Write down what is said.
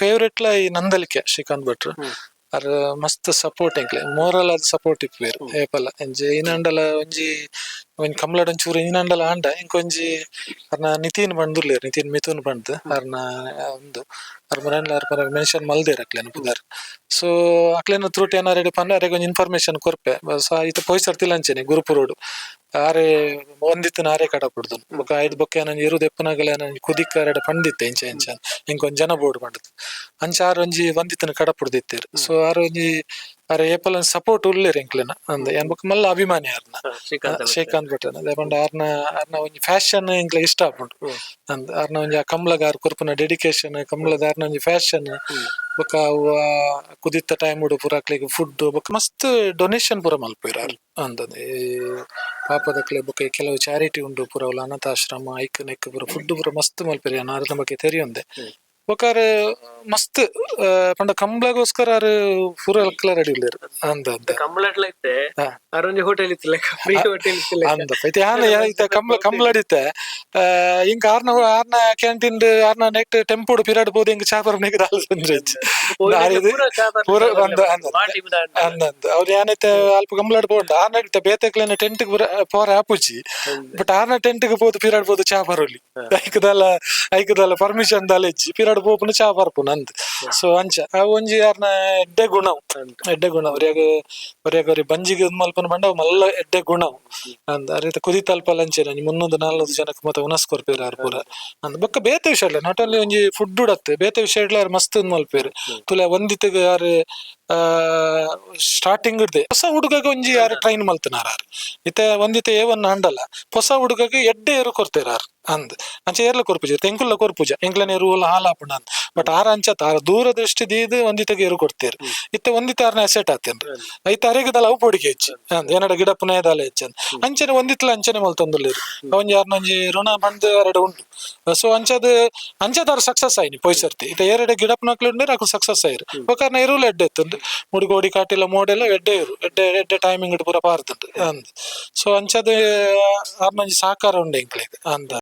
Favourite ಲಾ ಈ ನಂದಳಿಕೆ ಶ್ರೀಕಾಂತ್ ಭಟ್ರು. ಅರ್ ಮಸ್ತ್ ಸಪೋರ್ಟ್ ಎಂಕ್ಲೆ, ಮೋರಲ್ ಆದ್ ಸಪೋರ್ಟ್ ಇಪ್ಪುವೆರ್ ಏಪಲ. ಒಂಜಿ ಇನಂಡಲ ಒಂಜಿ ಒಂಜಿ ಕಮ್ಲಡ್ ಒಂಚೂರು ಇನಂಡಲ ಆಂಡ ಇಂಕೊಂಜಿ ಅರ್ನ ನಿತಿನ್ ಪಂಡುರ್ಲೆರ್, ನಿತಿನ್ ಮಿಥುನ್ ಪಂದ್ ಅರ್ನ ಉಂದು ಅರ್ ಮರನ್ಲ ಅರ್ ಪರ ಮೆನ್ಷನ್ ಮಲ್ದೇರ್ ಅಕ್ಲೆನ ಪುದರ್. ಸೊ ಅಕ್ಲೆನ ತ್ರೂಟ್ ಏನಾರ ಪಂಡ ಅರೆಗ್ ಒಂಜಿ ಇನ್ಫಾರ್ಮೇಶನ್ ಕೊರ್ಪೆ. ಸೊ ಇತ್ತೆ ಪೋಯ್ ಸರ್ತಿಲ ಅಂಚೆನೆ ಗುರುಪುರೋಡು ಆರೆ ಒಂದಿತ್ತಿನ ಆರೆ ಕಡಪುಡ್ದು ಬೊಕ ಐದ್ ಬೊಕ್ಕ ಏನೊಂಜಿ ಇರು ದೆಪ್ಪುನಗಲ ಏನೊಂಜಿ ಕುದಿಕ್ ಅರೆಡ ಪಂಡಿತ್ತೆ ಇಂಚ ಇಂಚ ಇಂಕೊಂಜಿ ಜನ ಬೋಡು ಪಂಡದ್. ಅಂಚ ಆರ್ ಒಂಜಿ ಒಂದಿತ್ತಿನ ಕಡಪುಡ್ದಿತ್ತೆರ್. ಸೊ ಆರ್ ಒಂಜಿ ಆರ್ ಏಪಲ ಸಪೋರ್ಟ್ ಉಲ್ಲೆರ್ ಎಂಕ್ಲೆನ ಅಂದ್. ಯಾನ್ ಬೊಕ ಮಲ್ಲ ಅಭಿಮಾನಿ ಆರ್ನ. ಶ್ರೀಕಾಂತ್. ಶ್ರೀಕಾಂತ್ ಭಟ್ ಅದೇ ಪಂಡ ಆರ್ನ ಆರ್ನ ಒಂಜಿ ಫ್ಯಾಷನ್ ಎಂಕ್ಲೆ ಇಷ್ಟ ಆಪುಂಡು ಅಂದ್. ಆರ್ನ ಒಂಜಿ ಆ ಕಂಬ್ಳಗ್ ಆರ್ ಕೊರ್ಪುನ ಡೆಡಿಕೇಶನ್, ಕಂಬ್ಳದ ಆರ್ನ ಒಂಜಿ ಫ್ಯಾಷನ್, ಬೊಕ ಅವು ಆ ಕುದಿತ್ತ ಟೈಮ್ ಪೂರ ಅಕ್ಲೆಗ್ ಫುಡ್, ಬೊಕ ಮಸ್ತ್ ಡೊನೇಷನ್ ಪೂರ ಮಲ್ಪುವೆರ್ ಆರ್ ಅಂದ್. ಈ ಪಾಪದಕ್ಲೆ ಬೊಕ ಈ ಕೆಲವು ಚಾರಿಟಿ ಉಂಡು ಪೂರ ಅವ್ಲು ಅನಾಥಾಶ್ರಮ, ಐಕ್ ನೆಕ್ ಪೂರ ಫುಡ್ ಪೂರ ಮಸ್ತ್ ಮಲ್ಪೆರ್. ಯಾನ್ ಆರ್ನ ಬಗ್ಗೆ ತೆರಿಯೊಂದೆ. ಬೊಕ ಆರ್ ಮಸ್ತ್ ಪಂಡ ಕಂಬ್ಳಗೋಸ್ಕರ ಆರ್ ಪೂರ ರೆಡಿ ಉಲ್ಲೆರ್ ಅಂದ್ ಅಂದ್. ಕಂಬಳಟ್ಲ ಇತ್ತೆ. ಅರೊಂಜಿ ಹೋಟೆಲ್ ಇತ್ತು ಲೆಕ್ಕ, ಫ್ರೀ ಹೋಟೆಲ್ ಇತ್ತು ಲೆಕ್ಕ. ಅಂದಪ್ಪ, ಇತ್ತೆ ಯಾನ್ ಇತ್ತೆ ಕಂಬ್ಳ ಕಂಬ್ಳಡಿತ್ತೆ ಇಂಕ ಆರ್ನ ಆರ್ನ ಕ್ಯಾಂಟೀನ್ ಆರ್ನ ನೆಕ್ಟ್ ಟೆಂಪೋಡು ಪಿರಾಡ್ ಪೋದು ಇಂಕ ಚಾ ಪರ್ಪನೆಗ್ ದಾಲ ತೊಂದ್ರೆ ಇಜ್ಜಿ. ಪೂರ ಅಂದ್ ಅಂದ್ ಅಂದ್ ಅಂದ್. ಅವ್ರು ಯಾನೈತೆ ಅಲ್ಪ ಕಂಬ್ಳಡ್ ಪೋಂಡ ಆರ್ನ ಇತ್ತೆ ಬೇತೆಕ್ಲೆನ ಟೆಂಟ್ ಪೋರೆ ಆಪುಜಿ. ಬಟ್ ಆರ್ನ ಟೆಂಟ್ ಗ್ ಪೋದು ಪಿರಾಡ್ ಪೋದು ಚಾ ಪರೊಲಿ. ಐಕ್ ದಾಲ ಐಕ್ ದಾಲ ಪರ್ಮಿಷನ್ ದಾಲ ಇಜ್ಜಿ, ಪಿರಾಡ್ ಪೋಪುನ ಚಾ ಪರ್ಪುನ ಅಂದ್. ಸೊ ಅಂಚ ಅವು ಒಂಜಿ ಆರ್ನ ಎಡ್ಡೆ ಗುಣ, ಎಡ್ಡೆ ಗುಣ. ಒರಿಯಾಗ ಒರಿಯಾಗ ಒರಿ ಬಂಜಿಗ್ ಉಂದ್ ಮಲ್ಪುನ ಪಂಡ ಅವು ಮಲ್ಲ ಎಡ್ಡೆ ಗುಣ ಅಂದ್. ಅರಿತ ಕುದಿತ ಅಲ್ಪ ಅಂಚೆನೆ ಒಂಜಿ 300 400 ಜನಕ್ ಮಾತ ಉನಸ್ ಕೊರ್ಪೆರ್ ಆರ್ ಪೂರ ಅಂದ್. ಬೊಕ್ಕ ಬೇತೆ ವಿಷಯ ಇಲ್ಲ, not only ಒಂಜಿ ಫುಡ್ ಅತ್ತ್, ಬೇತೆ ವಿಷಯ ಆರ್ ಮಸ್ತ್ ಉಂದ್ ಮಲ್ಪೆರ್. ತುಲೆ ಒಂದಿತ್ತಗ್ ಆರ್ ಸ್ಟಾರ್ಟಿಂಗ್ ಇಡ್ದೆ ಹೊಸ ಹುಡುಗಗ್ ಒಂಜಿ ಆರ್ ಟ್ರೈನ್ ಮಲ್ತನಾರ್ ಆರ್. ಇತ್ತೆ ಒಂದಿತ್ತೆ ಏವನ್ ಆಂಡಲ ಹೊಸ ಹುಡುಗಗ್ ಎಡ್ಡೆ ಏರು ಕೊರ್ತೆರ್ ಆರ್ ಅಂದ್. ಅಂಚ ಏರ್ಲ ಕೊರ್ಪುಜ, ಎಂಕುಲ್ಲ ಕೊರ್ಪುಜ, ಎಂಕ್ಲನ ಎರುವಲ್ಲ ಹಾಲಾಪುಂಡು ಅಂದ್. ಬಟ್ ಆರ್ ಅಂಚತ್, ಆರ್ ದೂರ ದೃಷ್ಟಿ ದೀದ್ ಒಂದಿತ್ತಗ್ ಎರು ಕೊಡ್ತೇರ್. ಇತ್ತೆ ಒಂದಿತ್ತೆ ಆರ್ನ ಅಸೆಟ್ ಆತೇನ್ರಿ. ಐತ ಅರೆಗದಲ್ಲ ಅವು ಪೋಡಿಗೆ ಹೆಚ್ಚು ಅಂದ್, ಏನಡ ಗಿಡ ಪುನಯದಾಲ ಹೆಚ್ಚು ಅಂದ್. ಅಂಚನೆ ಒಂದಿತ್ಲ ಅಂಚನೆ ಮಲ್ತೊಂದುಲ್ಲೆರ್. ಒಂಜಿ ಆರ್ನ ಒಂಜಿ ಋಣ ಬಂದ್ ಅರೆಡ ಉಂಡು. ಸೊ ಅಂಚದ ಅಂಚದ ಆರ್ ಸಕ್ಸಸ್ ಆಯ್ನಿ ಪೋಯ್ ಸರ್ತಿ. ಇತ್ತೆ ಏರೆಡೆ ಗಿಡಪ್ಪನಕ್ಲು ಉಂಡೇರ್ ಅಕುಲು ಸಕ್ಸಸ್ ಆಯ್ರು. ಬೊಕ ಆರ್ನ ಎರುವುಲ ಎಡ್ಡೆ ಇತ್ತುಂಡು. ಮುಡುಗೋಡಿ ಕಾಟಿಲ ಮೋಡೆಲ ಎಡ್ಡೆ ಎರು, ಎಡ್ಡೆ ಎಡ್ಡೆ ಟೈಮಿಂಗ್ ಪೂರ ಪಾರ್ದುಂಡು ಅಂದ್. ಸೊ ಅಂಚದ ಆರ್ನ ಒಂಜಿ ಸಹಕಾರ ಉಂಡು ಎಂಕ್ಲೆಗ್ ಅಂದ.